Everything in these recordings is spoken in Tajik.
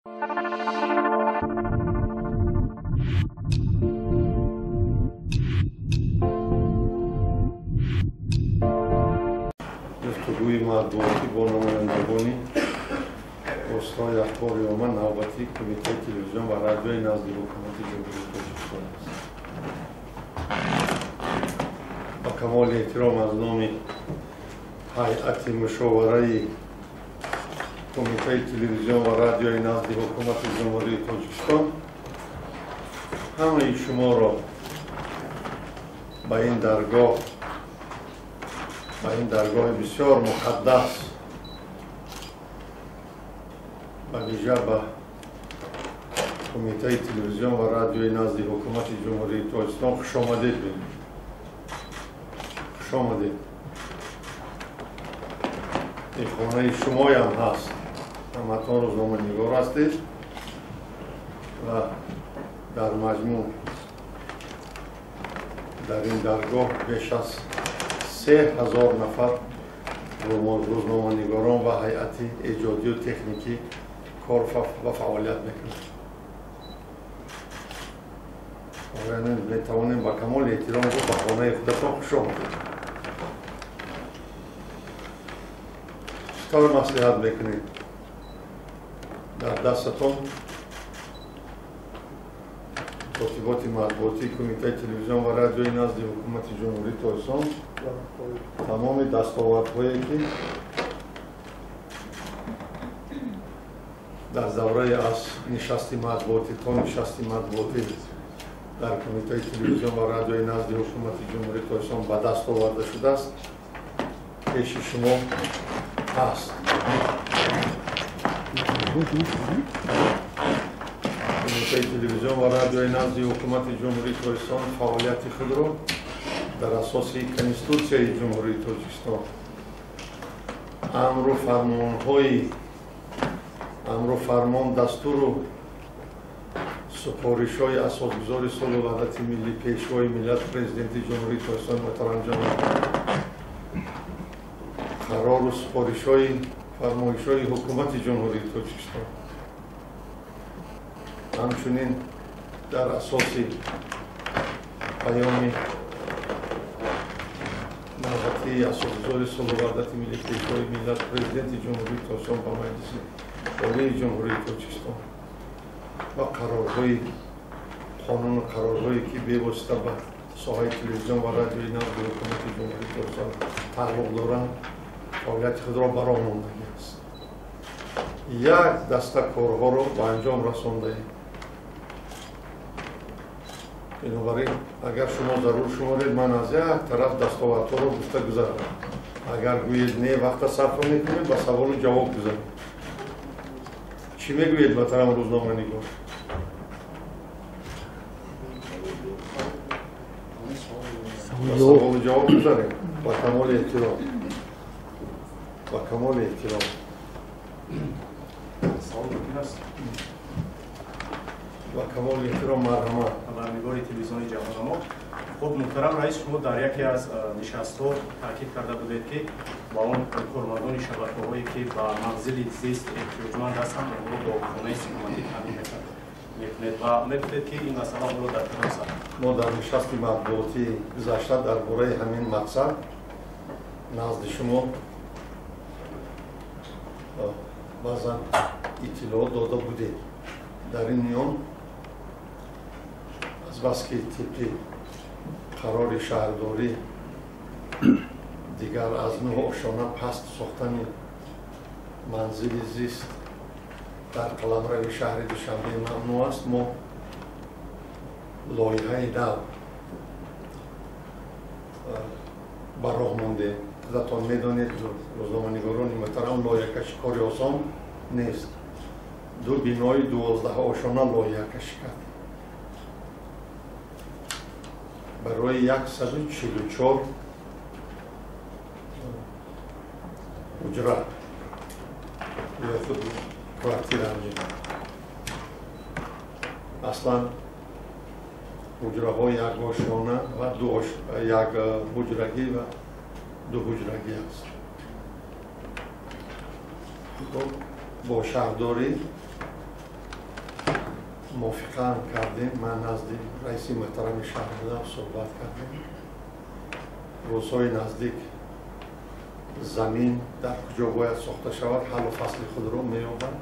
Гуфтугӯи матбуотӣ бо намояндагони воситаҳои ахбори омма навбатии Кумитаи телевизион ва радиои назди Ҳукумати Ҷумҳурии Тоҷикистон аст. Ба камоли эҳтиром аз номи ҳайати мушовараи Кумитаи телевизион ва радиои назди Ҳукумати Ҷумҳурии Тоҷикистон ҳамаи шуморо ба ин даргоҳ, ба ин даргоҳи бисёр муқаддас, ба вижа ба Кумитаи телевизион ва радиои назди Ҳукумати Ҷумҳурии Тоҷикистон хушомадед мегӯем. Хушомадед. Ин хонаи шумоям ҳаст. Ҳаматон рӯзноманигор ҳастед ва дар маҷмӯъ дар ин даргоҳ беш аз 3000 нафар рӯзноманигорон ва ҳайати эҷодию техникӣ кор ва фаъолият мекунанд. Метавонем ба камоли эҳтиром гуфт ба хонаи худатон хуш омадед. Чӣ тавр маслиҳат мекунед? Дар дастатон котиботи матбуотии Кумитаи телевизион ва радиои назди Ҳукумати Ҷумҳурии Тоҷикистон тамоми дастовардҳое ки дар давраи аз нишасти матбуотӣ то нишасти матбуотӣ дар Кумитаи телевизион ва радиои назди Ҳукумати Ҷумҳурии Тоҷикистон ба даст оварда шудааст, пеши шумо ҳаст. Кумитаи телевизион ва радиои назди Ҳукумати Ҷумҳурии Тоҷикистон фаъолияти худро дар асоси Конститутсияи Ҷумҳурии Тоҷикистон, амру фармон, дастуру супоришҳои асосгузори сулҳу ваҳдати миллӣ, Пешвои миллат, Президенти Ҷумҳурии Тоҷикистон муҳтарам ҷаноб, қарору супоришҳои фармоишҳои Ҳукумати Ҷумҳурии Тоҷикистон, ҳамчунин дар асоси паёми навбатии асосгузори сулҳу ваҳдати миллӣ, Пешвои миллат, Президенти Ҷумҳурии Тоҷикистон ба Маҷлиси Олии Ҷумҳурии Тоҷикистон ва қарорҳои қонуну қарорҳое ки бевосита ба соҳаи телевизион ва радиои назди Ҳукумати Ҷумҳурии Тоҷикистон тааллуқ доранд, фаъолияти худро ба роҳ мондагӣ аст. Як даста корҳоро ба анҷом расондаем. Бинобар ин, агар шумо зарур шуморед, ман аз як тараф дастовардҳоро гуфта гузарам. Агар гӯед не, вақта сарф мекунем, ба саволу ҷавоб гузарем. Чӣ мегӯед, муҳтарам рӯзноманигор? Ба саволу ҷавоб гузарем. Ба камоли эҳтиром. Ба камоли эҳтиром. Савол мумкин аст? Ба камоли эҳтиром, марҳамат. Хабарнигори телевизиони Ҷаҳоннамо. Хуб, муҳтарам раис, шумо дар яке аз нишастҳо таъкид карда будед, ки ба он кормандони шабакаҳое ки ба манзили зист эҳтиёҷманд ҳастанд, онҳоро бо хонаи истиқоматӣ таъмин мекунед ва мегуфтед, ки ин масъала ҳоло дар кадом сатҳ? Мо дар нишасти матбуотӣ гузашта дар бораи ҳамин мақсад назди шумо баъзан иттилоот дода будем. Дар ин миён азбаски тибқи қарори шаҳрдорӣ дигар аз 9 ошёна паст сохтани манзили зист дар қаламрави шаҳри Душанбе мамнӯъ аст, мо лоиҳаи нав ба роҳ мондем. Худатон медонед, рӯзноманигорони муҳтарам, лоиҳакашӣ кори осон нест. Ду бинои 12 ошёна лоиҳакашӣ кард барои 144 ҳуҷра ё худ квартира. Аслан ҳуҷраҳо як ошёна ва як ҳуҷрагӣ ва ду ҳуҷрагӣ аст. Бо шаҳрдорӣ Мувофиқа кардем, ман назди раиси муҳтарами шаҳр будам, суҳбат кардем. Рӯзҳои наздик замин дар куҷо бояд сохта шавад, ҳаллу фасли худро меёбад.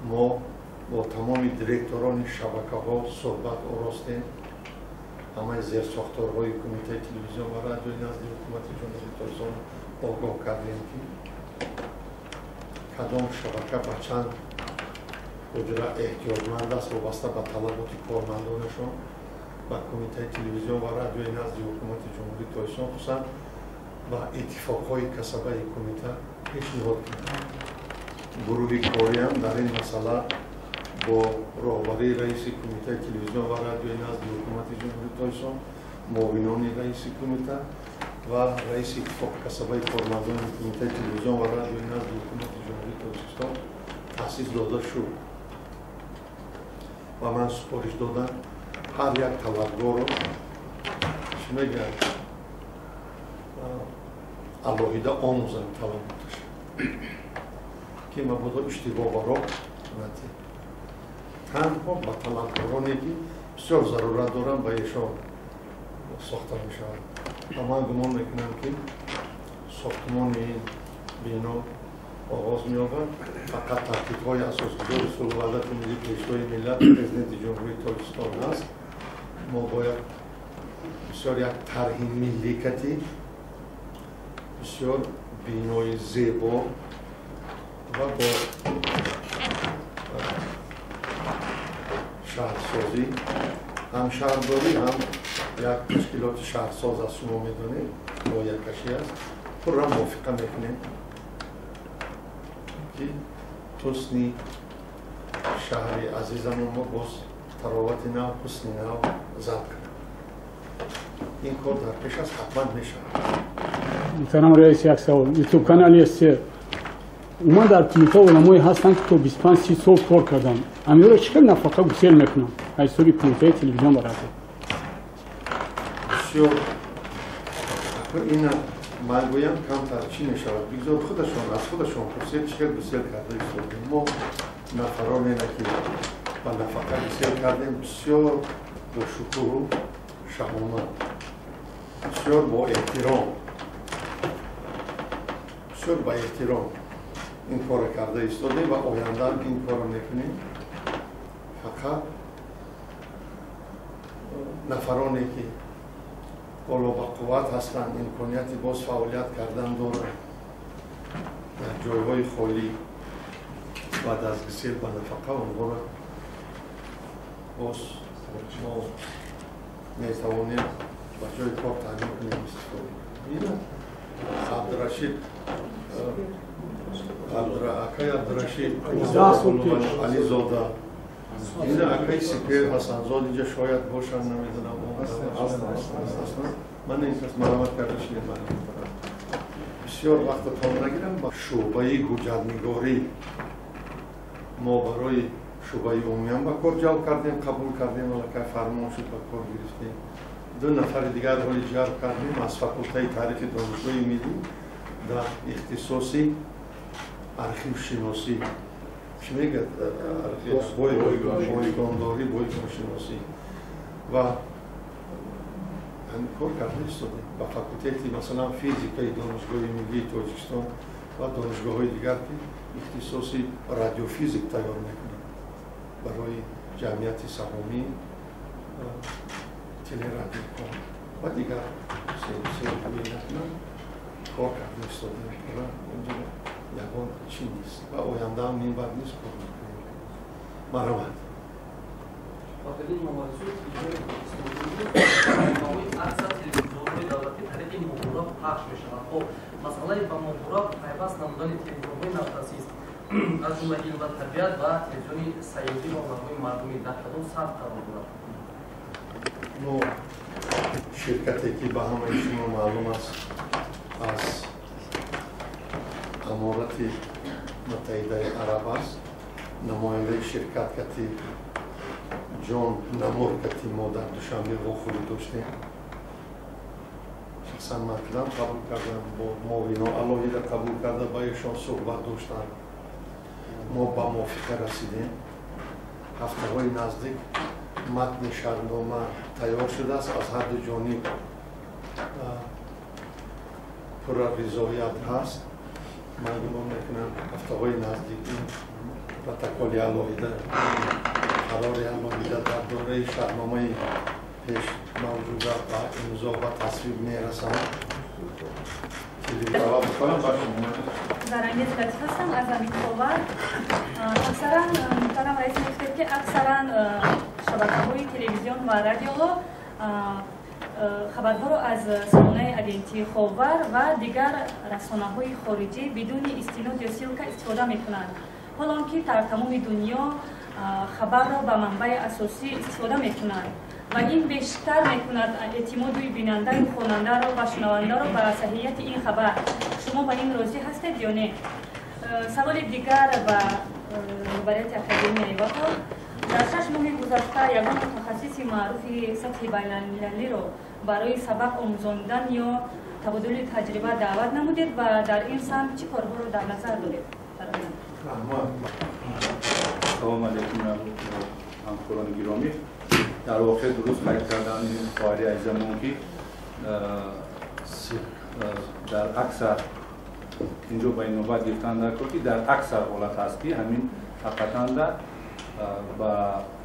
Мо бо тамоми директорони шабакаҳо суҳбат оростем. Ҳамаи зерсохторҳои Кумитаи телевизион ва радиои назди Ҳукумати Ҷумҳурии Тоҷикистон огоҳ кардем, ки кадом шабака ба чанд ҳуҷра эҳтиёҷманд аст вобаста ба талаботи кормандонашон. Ба Кумитаи телевизион ва радиои назди Ҳукумати Ҷумҳурии Тоҷикистон, хусусан ба иттифоқҳои касабаи кумита пешниҳод кардем. Гурӯҳи кориам дар ин масъала бо роҳбарии раиси Кумитаи телевизион ва радиои назди Ҳукумати Ҷумҳурии Тоҷикистон, муовинони раиси кумита ва раиси иттифоқи касабаи кормандони Кумитаи телевизион ва радиои назди Ҳукумати Ҷумҳурии Тоҷикистон таъсис дода шуд ва ман супориш додам ҳар як талабгорро, чӣ мегӯянд, алоҳида омӯзанд талаботаш, ки мабодо иштибоҳ ба роҳ натиҳад. Танҳо ба талабгороне ки бисёр зарурат доранд, ба эшон сохта мешавад. Ва ман гумон мекунам, ки сохтмони ин бино оғоз меёбад. Фақат таҳдидҳои асосгузори сулҳу ваҳдати миллӣ, Пешвои миллат, Президенти Ҷумҳурии Тоҷикистон аст. Мо бояд бисёр як тарҳи милликатӣ, бисёр бинои зебо ва бо шаҳрсозӣ, ҳам шаҳрдорӣ, ҳам як ташкилоти шаҳрсоз аст, шумо медонед, лоиҳакашӣ аст, пурра мувофиқа мекунем, ки ҳусни шаҳри азизамон мо боз таровати нав, ҳусни нав забт кунем. Ин кор дар пеш аст, ҳатман мешавад. Муҳтарам раис, як савол. Ютуб канали ССР. Умуман дар кумита уламое ҳастанд, ки то 25-30 сол кор карданд. Амиро чӣ хел нафақа гусел мекунанд аз ҳисоби Кумитаи телевизион ва радио? Бисёр ина ман гӯям, камтар чӣ мешавад. Бигзор худашон аз худашон пурсед, чӣ хел гусел карда истодем. Мо нафаронеро, ки ба нафақа гусел кардем, бисёр бо шукӯҳу шаҳомат, бисёр бо эҳтиром, бисёр ба эҳтиром ин корро карда истодем ва ояндаам ин корро мекунем. Фақат нафароне ки ҳоло ба қувват ҳастанд, имконияти боз фаъолият кардан доранд, дар ҷойҳои холӣ баъд аз гусел ба нафақа онҳоро боз мо метавонем ба ҷои кор таъмин кунем, истифода кунем. Абдурашид, акай Абдурашид Ализода, ина акай Сипер Ҳасанзод инҷа шояд бошанд, намедонам. Ман ин кас маромат карда шидем. Бисёр вақтатон нагирам. Ба шӯъбаи ҳуҷҷатнигорӣ мо барои шӯъбаи умумиам ба кор ҷалб кардем, қабул кардем, аллакай фармон шуд, ба кор гирифтем. Ду нафари дигар ҳоли ҷалб кардем аз факултаи таърихи Донишгоҳи миллӣ дар ихтисоси архившиносӣ, чӣ мегӯяд, бойгондорӣ, бойгоншиносӣ, ва ҳамин кор карда истодем. Ба факултети, масалан, физикаи Донишгоҳи миллии Тоҷикистон ва донишгоҳҳои дигар, ки ихтисоси радиофизик тайёр мекунанд барои ҷамъияти саҳомӣ телерадиоком ва дигар серӯякунанд, кор карда истодем. Инҷо ягон чӣ нест ва ояндаам минбаъд низ кор мекунем. Марҳамат. Охирин мавзӯъ: телевизиони аксар телевизионҳои давлатӣ тариқи моҳвора пахш мешаванд. Хоб, масъалаи ба моҳвора пайваст намудани телевизионҳои навтаъсис, аз ҷумла «Илм ва табиат» ва телевизиони сайёдӣ ва ҳунарҳои мардумӣ, дар кадом сатҳ қарор дорад? Мо ширкате, ки ба ҳамаи шумо маълум аст, аз Аморати Муттаҳидаи Араб аст, намояндаи ширкат кати Ҷон Намур кати мо дар Душанбе вохӯрӣ доштем. Шахсан ман худам қабул кардам, бо муовино алоҳида қабул карда, ба эшон суҳбат доштам. Мо ба мувофиқа расидем. ҳафтаҳои наздик матни шартнома тайёр шудааст, аз ҳар ду ҷониб пурра ризоят ҳаст. Ман гумон мекунам ҳафтаҳои наздик ин протоколи алоҳида, қарори алоҳида дар доираи шартномаи пеш мавҷуда ба имзо ва тасвиб мерасанд. Зарангез Латиф ҳастам аз Амидховар. Аксаран муҳтарам раис мегуфтед, ки аксаран шабакаҳои телевизион ва радиоҳо хабарҳоро аз сомонаи агентии Ховар ва дигар расонаҳои хориҷӣ бидуни истинод ё ссылка истифода мекунанд, ҳол он ки дар тамоми дунё хабарро ба манбаи асосӣ истифода мекунанд ва ин бештар мекунад эътимоди бинандаю хонандаро ва шунавандаро ба саҳияти ин хабар. Шумо ба ин розӣ ҳастед ё не? Саволи дигар ба роҳбарияти Академияи ВАХО. Дар 6 моҳи гузашта ягон мутахассиси маъруфи сатҳи байналмилалиро барои сабақ омӯзондан ё табодули таҷриба даъват намудед ва дар ин самт чӣ корҳоро дар назар доред? Салом алейкум ҳамкорони гиромӣ. Дар воқеъ дуруст қайд кардани хоҳари азизамон, ки дар аксар инҷо ба ин навбат гирифтан даркор, ки дар аксар ҳолат ҳаст, ки ҳамин ҳақиқатанда ба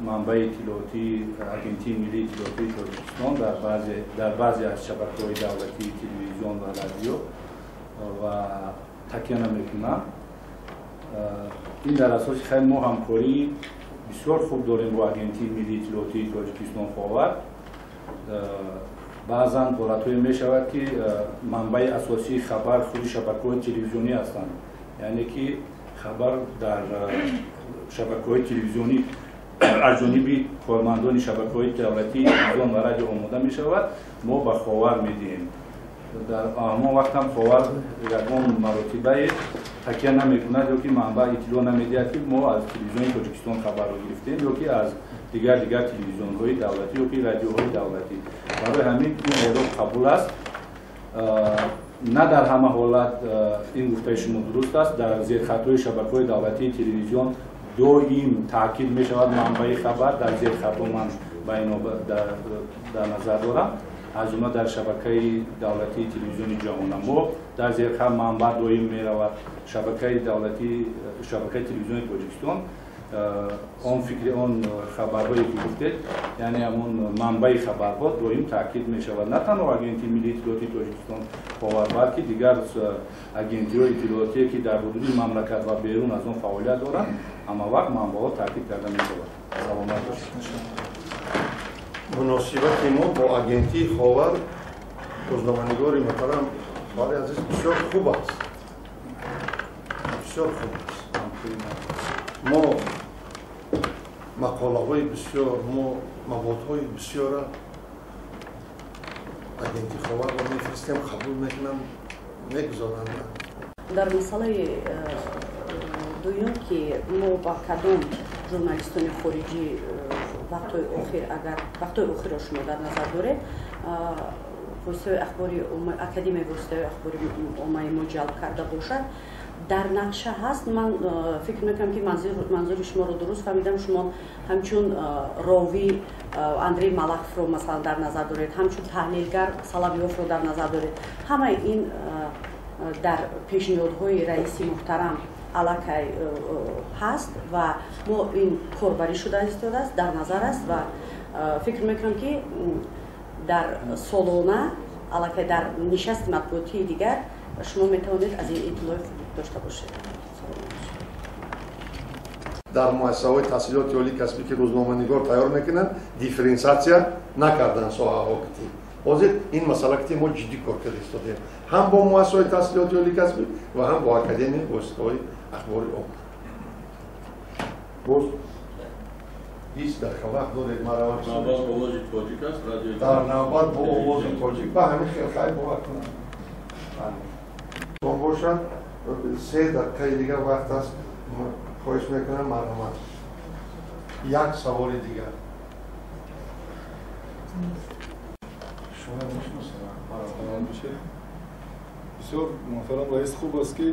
манбаи иттилоотии Агентии миллии иттилоотии Тоҷикистон дар баъзе аз шабакаҳои давлатии телевизион ва радио ва такя намекунанд. Ин дар асоси хайр мо ҳамкории бисёр хуб дорем бо Агентии миллии иттилоотии Тоҷикистон Ховар. Баъзан ҳолатҳое мешавад, ки манбаи асосии хабар худи шабакаҳои телевизионӣ ҳастанд, яъне ки хабар дар шабакаҳои телевизионӣ аз ҷониби кормандони шабакаҳои давлатии телевизион ва радио омода мешавад, мо ба Ховар медиҳем. Дар ҳамон вақт ҳам Ховар ягон маротибае такя намекунад ё ки манбаъ иттилоъ намедиҳад, ки мо аз телевизиони Тоҷикистон хабарро гирифтем ё ки аз дигар телевизионҳои давлатӣ ё ки радиоҳои давлатӣ. Барои ҳамин ин эълон қабул аст. На дар ҳама ҳолат ин гуфтаи шумо дуруст аст. Дар зерхатҳои шабакаҳои давлатии телевизион доим таъкид мешавад манбаи хабар. Дар зерхатҳо ман ба ин дар назар дорам, аз ҷумла дар шабакаи давлатии телевизиони Ҷаҳоннамо дар зерхат манбаъ доим меравад. Шабакаи давлатии шабакаи телевизиони Тоҷикистон он фикри он хабарҳое ки гуфтед, яъне ҳамон манбаи хабарҳо доим таъкид мешавад. На танҳо Агентии миллии иттилоотии Тоҷикистон Ховар, балки дигар агентиҳои иттилоотие, ки дар ҳудуди мамлакат ва берун аз он фаъолият доранд, ҳама вақт манбаъҳо таъкид карда мешавад. Саломат бошед. Муносибати мо бо агентии Ховар, рӯзноманигори муҳтарам хоҳари азиз, бисёр хуб аст, бисёр хуб аст. Мо мақолаҳои бисёр, мо маводҳои бисёрро агентии Ховарро мефиристем, қабул мекунанд, мегузоранд. Дар масъалаи дуюм, ки мо ба кадом журналистони хориҷӣ вақтҳои охир, агар вақтҳои охирро шумо дар назар доред, воситаҳои ахбори Академияи воситаҳои ахбори оммаи мо ҷалб карда бошад, дар нақша ҳаст. Ман фикр мекунам, ки манзури шуморо дуруст фаҳмидам. Шумо ҳамчун ровӣ Андрей Малаховро масалан дар назар доред, ҳамчун таҳлилгар Соловьёвро дар назар доред. Ҳамаи ин дар пешниҳодҳои раиси муҳтарам аллакай ҳаст ва мо ин корбарӣ шуда истодааст, дар назар аст ва фикр мекунам, ки дар солона аллакай дар нишасти матбуотии дигар шумо метавонед аз ин иттилои хуб дошта бошед. Дар муассисаҳои таҳсилоти олии касбӣ, ки рӯзноманигор тайёр мекунанд, дифференсиатсия накарданд соҳаҳо. Кити ҳозир ин масъала кити мо ҷиддӣ кор карда истодем, ҳам бо муассисаҳои таҳсилоти олии касбӣ ва ҳам бо Академияи воситаҳои ахбори омма. Боз 20 дақиқа вақт доред. Навбат Овози Тоҷик аст, радиои дар навбат бо Овози Тоҷик ба ҳамин хел хайр бовар кунам бошад. 3 дақиқаи дигар вақт аст. Хоҳиш мекунам, марҳамат, як саволи дигар. Шумо мешиносед? Бисёр муҳтарам раис, хуб аст, ки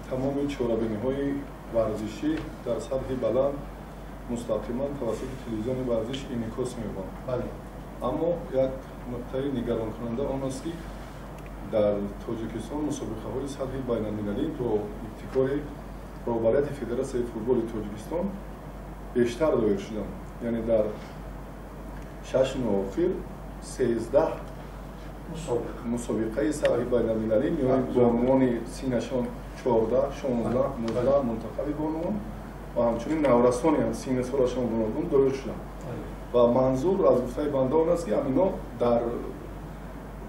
тамоми чорабиниҳои варзишӣ дар сатҳи баланд мустақиман тавассути телевизиони варзиш инъикос меёбанд. Аммо як нуқтаи нигаронкунанда он аст, ки дар Тоҷикистон мусобиқаҳои сатҳи байналмилалӣ бо ибтикори роҳбарияти Федератсияи футболи Тоҷикистон бештар доир шуданд. Яъне дар 6 моҳ охир 13 мусобиқаи сатҳи байналмилалӣ миёни бонувони синнашон 14, 16, 19 мунтахаби бонувон ва ҳамчунин наврасони ҳам синни солашон гуногун доир шуданд. Ва манзур аз гуфтаи банда он аст, ки ҳамино дар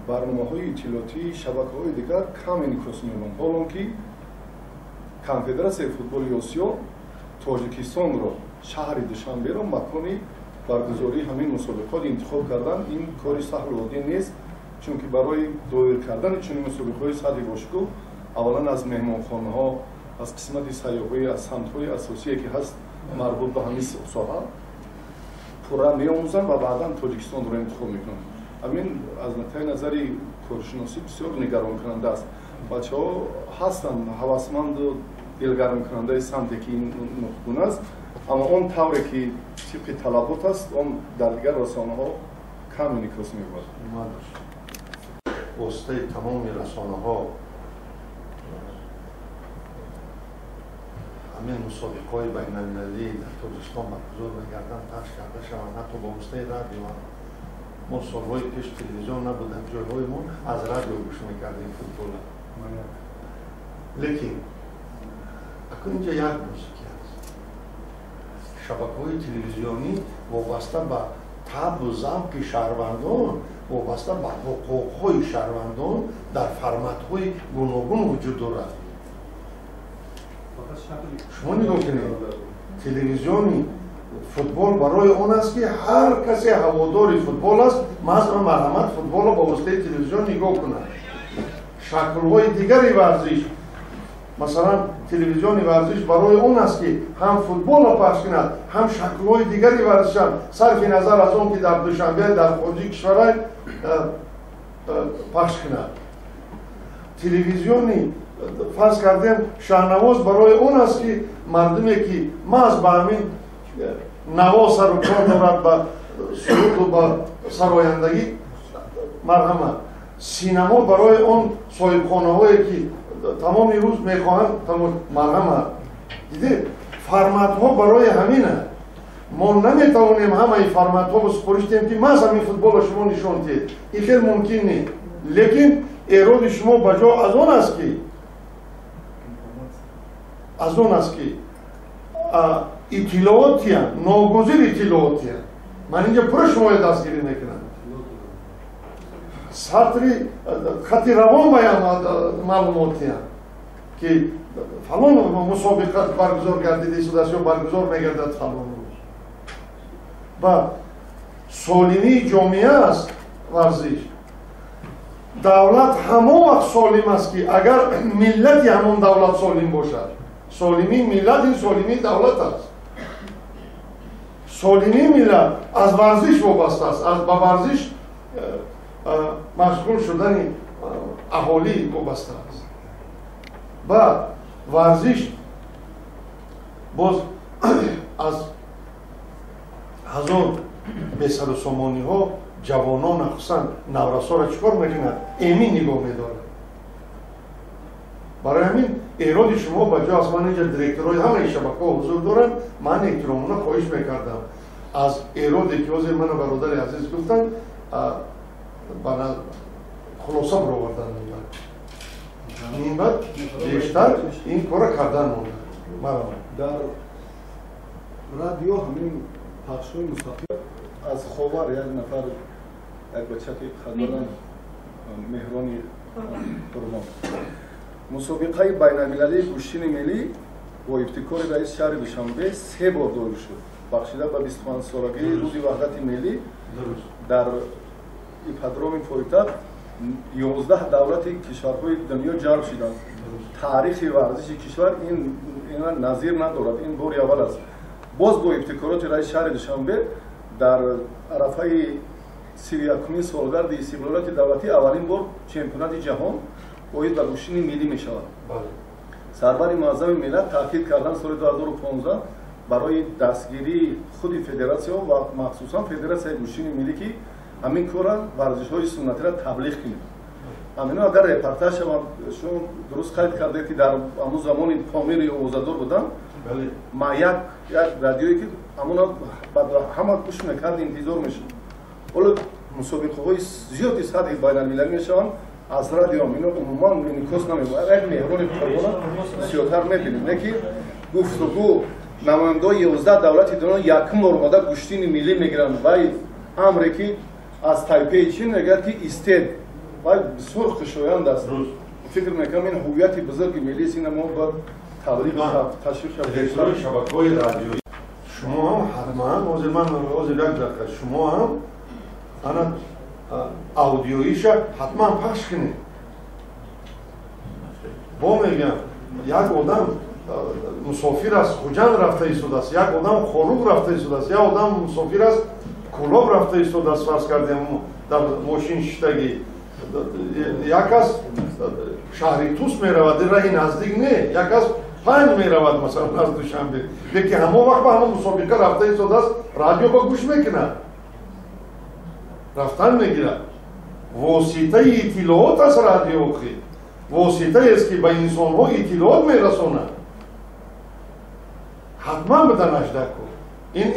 барномаҳои иттилоотии шабакаҳои дигар кам инъикос меёбанд. Ҳол он ки Конфедератсияи футболи Осиё Тоҷикистонро, шаҳри Душанберо макони баргузории ҳамин мусобиқот интихоб кардан, ин кори саҳлу оддӣ нест, чунки барои доир кардани чунин мусобиқаҳои сатҳи бошукӯҳ аввалан аз меҳмонхонаҳо, аз қисмати сайёҳӣ, аз самтҳои асосие ки ҳаст марбут ба ҳамин соҳа пурра меомӯзанд ва баъдан Тоҷикистонро интихоб мекунанд. Ҳамин аз нуқтаи назари коршиносӣ бисёр нигаронкунанда аст. Бачаҳо ҳастанд ҳавасманду дилгармкунандаи самте ки ин нуқтгун аст, аммо он тавре ки тибқи талабот аст, он дар дигар расонаҳо кам инъикос меёбад. Воситаи тамоми расонаҳо ҳамин мусобиқаҳои байналмилалӣ дар Тоҷикистон баргузор мегарданд, пахш карда шаванд, ҳатто бо воситаи радио. Мо солҳои пеш телевизион набуд, дар ҷойҳои мо аз радио гӯш мекардем футбола. Лекин акун инҷа як мусиқӣ аст. Шабакаҳои телевизионӣ вобаста ба табу завқи шаҳрвандон, вобаста ба ҳуқуқҳои шаҳрвандон дар форматҳои гуногун вуҷуд дорад. Шумо нигоҳ кунед, телевизиони футбол барои он аст, ки ҳар касе ҳаводори футбол аст, маҳз марҳамат футболро ба воситаи телевизион нигоҳ кунад. Шаклҳои дигари варзиш, масалан телевизиони варзиш барои он аст, ки ҳам футболро пахш кунад, ҳам шаклҳои дигари варзишам, сарфи назар аз он ки дар Душанбе, дар хориҷи кишварай пахш кунад. Телевизиони фарз кардем Шаҳнавоз барои он аст, ки мардуме ки маҳз ба ҳамин наво сару кор дорад, ба суруду ба сарояндагӣ, марҳамат. Синамо барои он соҳибхонаҳое ки тамоми рӯз мехоҳанд, марҳамат. Дидед, форматҳо барои ҳаминанд. Мо наметавонем ҳамаи форматҳоро супориш диҳем, ки маҳз ҳамин футболро шумо нишон диҳед. Ин хел мумкин нест. Лекин эроди шумо ба ҷо аз он аст, ки иттилоотия, ногузир иттилоотия. Ман инҷа пурра шуморо дастгирӣ мекунам. Сатри хати равон баям маълумотия, ки фалон мусобиқа баргузор гардида истодааст ё баргузор мегардад фалон рӯз. Ва солимии ҷомеа аст варзиш. Давлат ҳамон вақт солим аст, ки агар миллати ҳамон давлат солим бошад. Солимии миллат ин солимии давлат аст. Солимии миллат аз варзиш вобаста аст, аз ба варзиш машғул шудани аҳолӣ вобаста аст. Ва варзиш боз аз ҳазор бесарусомониҳо ҷавонон, хусусан наврасоро чӣ кор мекунад? Эмин нигоҳ медорад. Барои ҳамин эроди шумо ба ҷо аст. Ман инҷа директорҳои ҳамаи шабакаҳо ҳузур доранд. Ман эҳтиромона хоҳиш мекардам аз эроде ки ҳозир мана бародари азиз гуфтанд, хулоса баровардан монда. Минбаъд бештар ин корро кардан монда. Марҳамат. Дар радио ҳамин пахшҳои мустақим аз Ховар як нафар, як бача ки хабаран Меҳрони Қурбон, мусобиқаи байналмилалии гӯштини миллӣ бо ибтикори раиси шаҳри Душанбе 3 бор доир шуд, бахшида ба 25-солагии рӯзи ваҳдати миллӣ дар ипподроми пойтахт 11 давлати кишварҳои дунё ҷалб шуданд. Таърихи варзиши кишвар ин назир надорад, ин бори аввал аст. Боз бо ибтикороти раиси шаҳри Душанбе дар арафаи 31-умин солгарди истиқлолияти давлатӣ аввалин бор чемпионати ҷаҳон оид ба гӯштини миллӣ мешавад. Сарвари муаззами миллат таъкид карданд, соли 2015 Барои дастгирии худи федератсия ва махсусан федератсияи гӯштини миллӣ, ки ҳамин кора варзишҳои суннатиро таблиғ кунем. Ҳамино агар репортаж шаванд, шумо дуруст қайд кардед, ки дар ҳамун замони Помири овозадор будам, ма як радиое ки ҳамона ҳама гӯш мекард, интизор мешуд. Ҳоло мусобиқаҳои зиёди сатҳи байналмилалӣ мешаванд, аз радио ино умуман инъикос намебояд. Як меҳрони қурбона зиёдтар мебинем, не ки гуфтугӯ намояндаҳои 11 давлати дунё якум бор омада гӯштини миллӣ мегиранд. Вай амре ки аз Тайпеи Чин мегӯяд, ки истед, вай бисёр хушоянд аст. Фикр мекунам, ин ҳуввияти бузурги миллист, ина мо бояд таблиғ ташвиқ шавад. Шабакаҳои радиоӣ шумо ҳам ҳатман, ҳозир ман ҳозир як дақиқа, шумо ҳам ана аудиоиша ҳатман пахш кунед. Бо мегӯям, як одам мусофир аст, Хуҷанд рафта истодааст, як одам Хоруғ рафта истодааст, як одам мусофир аст, Кӯлоб рафта истодааст, фарз кардем, дар мошин шиштагӣ, як аз шаҳри Тус меравад, раҳи наздик не, як аз Панҷ меравад, масалан, аз Душанбе, лекин ҳамон вақт ба ҳамон мусобиқа рафта истодааст, радио ба гӯш мекунад, рафтан мегирад. Воситаи иттилоот аст радио, охи воситаест ки ба инсонҳо иттилоот мерасонад. Ҳатман биданаш даку. Ин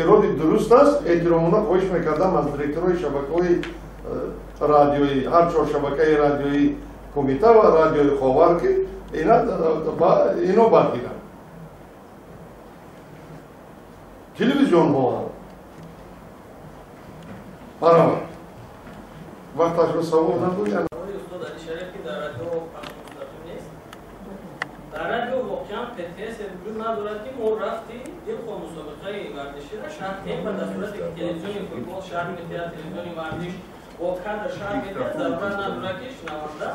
эроди дуруст аст. Эҳтиромона хоҳиш мекардам аз директорҳои шабакаҳои радиоӣ, ҳар чор шабакаи радиоӣ кумита ва радиои Ховар, ки ино бад гиранд. Телевизионҳо ҳам баробар. Вақташро савол набуд. Устод Алишариф, ки дар радио пахши мустақим нест, дар радио воқеан ПТС вуҷуд надорад, ки мо рафти дилхоҳ мусобиқаи варзиширо шарҳ диҳем ва дар сурате ки телевизиони футбол шарҳ медиҳад, телевизиони варзиш бо кадр шарҳ медиҳад, зарурат надорад, ки шунаванда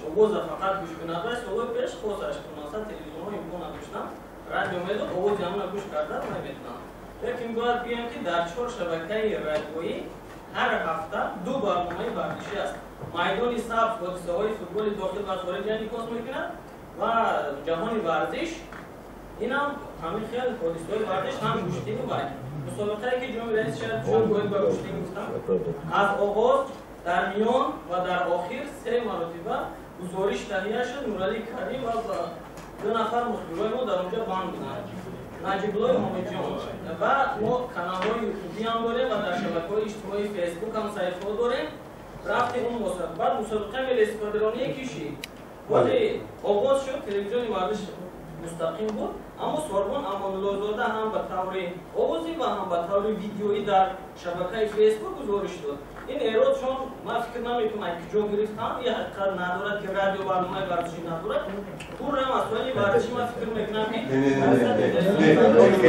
овоза фақат гӯш кунад. Ва солҳои пеш хосаш масалан телевизионҳо имкон надоштанд, радио медод, овози ҳамона гӯш карда наметунанд. Лекин бояд бигӯям, ки дар чор шабакаи радиоӣ ҳар ҳафта ду барномаи варзишӣ аст. Майдони сабз ҳодисаҳои футболи дохил ва хориҷа инъикос мекунад ва ҷаҳони варзиш инам ҳамин хел ҳодисаҳои варзиш, ҳам гӯштини. Вай мусобиқае ки ҷоми раиси шаҳри Душанбе бояд ба гӯштин гуфтам, аз оғоз, дар миён ва дар охир се маротиба гузориш таҳия шуд. Нуралӣ Карим ва ду нафар мухбирои мо дар онҷо банд буданд, Наҷибуллои Ҳомидҷон. Ва мо каналҳои ютубӣ ҳам дорем ва дар шабакаҳои иҷтимоии Фейсбук ҳам саҳифаҳо дорем. Рафти он мусобиқа, баъд мусобиқаи велосипедронии киши бози оғоз шуд, телевизиони варзиш мустақим буд, аммо Сорбон Амонуллозода ҳам ба таври овозӣ ва ҳам ба таври видеоӣ дар шабакаи Фейсбук гузориш дод. Ин эродшон ман фикр намекунам, куҷо гирифтам, ин ҳақиқат надорад, ки радио барномаи варзишӣ надорад. Пурра масоили варзишӣ ман фикр мекунам, ки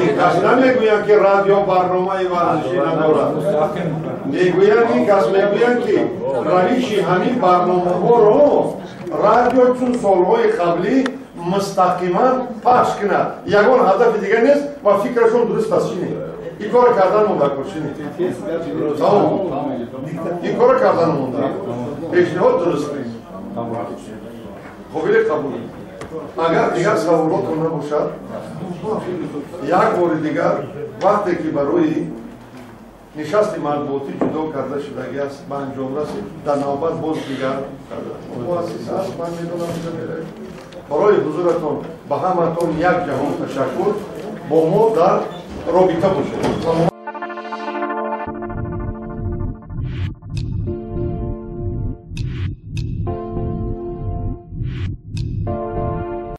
ин кас намегӯянд, ки радио барномаи варзишӣ надорад. Мегӯянд, ин кас мегӯянд, ки равиши ҳамин барномаҳоро радио чун солҳои қаблӣ мустақиман пахш кунад, ягон ҳадафи дигар нест ва фикрашон дуруст аст. Чине ин кора кардан монда курчине, тамом, ин кора кардан монда, пешниҳод дуруст, қобили қабул. Агар дигар саволотон набошад, як бори дигар вақте ки барои нишасти матбуотӣ ҷудо карда шудагӣ аст, ба анҷом расид. Дар навбат боз дигар муассиса аст, ман медонам, меравем. Барои ҳузуратон ба ҳаматон як ҷаҳон ташаккур. Бо мо дар робита бошед.